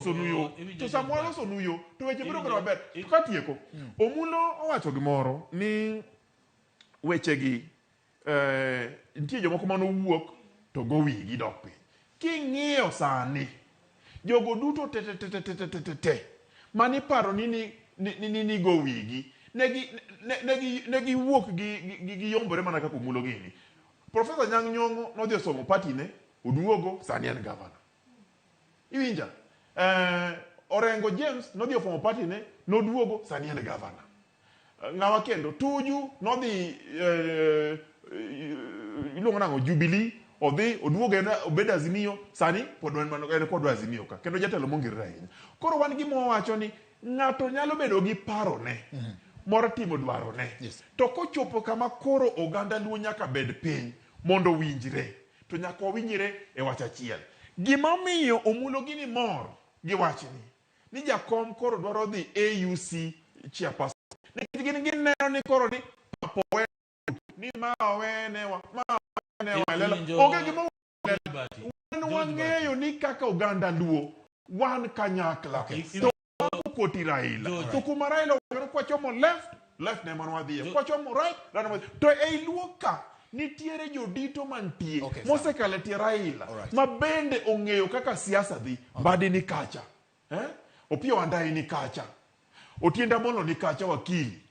Losonu yo. Iwinjo To sama George walosonu yo, to weche biro bedo Iwinjo- maber. To katieko, Omulo owacho gimoro ni wechegi eh, nitie jomoko mane owuok to go wigi dok piny. King'iyo sani, jogo duto te te te te te te te te te mane iparo ni ni ni ni, ni, ni go wigi ne gi ne, ne, gi ne giwuok gi, gi, gi, giyombore mana kaka Omulo gini. Profesa Nyang' Nyong'o nodhi osomo party ne, oduogo sani en gavana. Iwinja? Eh, Orengo James nodhi ofomo party ne, noduogo sani en gavana. Eh, Ng'awa kendo Tuju nodhi eh, eh, iluongo nang'o Jubilee odhi oduogo en obedo Azimio sani pod en mana- en kodwa Azimio ka kendo jatelo mongirore ahinya. Koro wan gima wawacho ni ng'ato nyalo bedo gi parone mor timo dwarone to kochopo kama koro oganda Luo nyaka bed piny mondo owinjre to nyaka wawinjre e wach achiel. Gima omiyo Omulo gini mor gi wachni ni jakom koro dwaro dhi AUC chairperson nikech gin gineno ni koro ni papo we ni ma owenewa ma owenewa e lela. Iwinjo- Onge gima Bati. wan George wang'eyo ni kaka oganda Luo wan kanyakla Okay. to koti Raila George. to kuma Raila owacho ni kwachomo left left ne mana wadhiye kwachomo right right ema wadhiye. To ei Luo ka nitiere jodito mantie Okay, sawa. mosekalo e tie Raila Alright. ma bende ong'eyo kaka siasa dhi. Mbadi ni kacha eh? Opiyo Wandayi ni kacha, Otiende Amollo ni kacha wakili.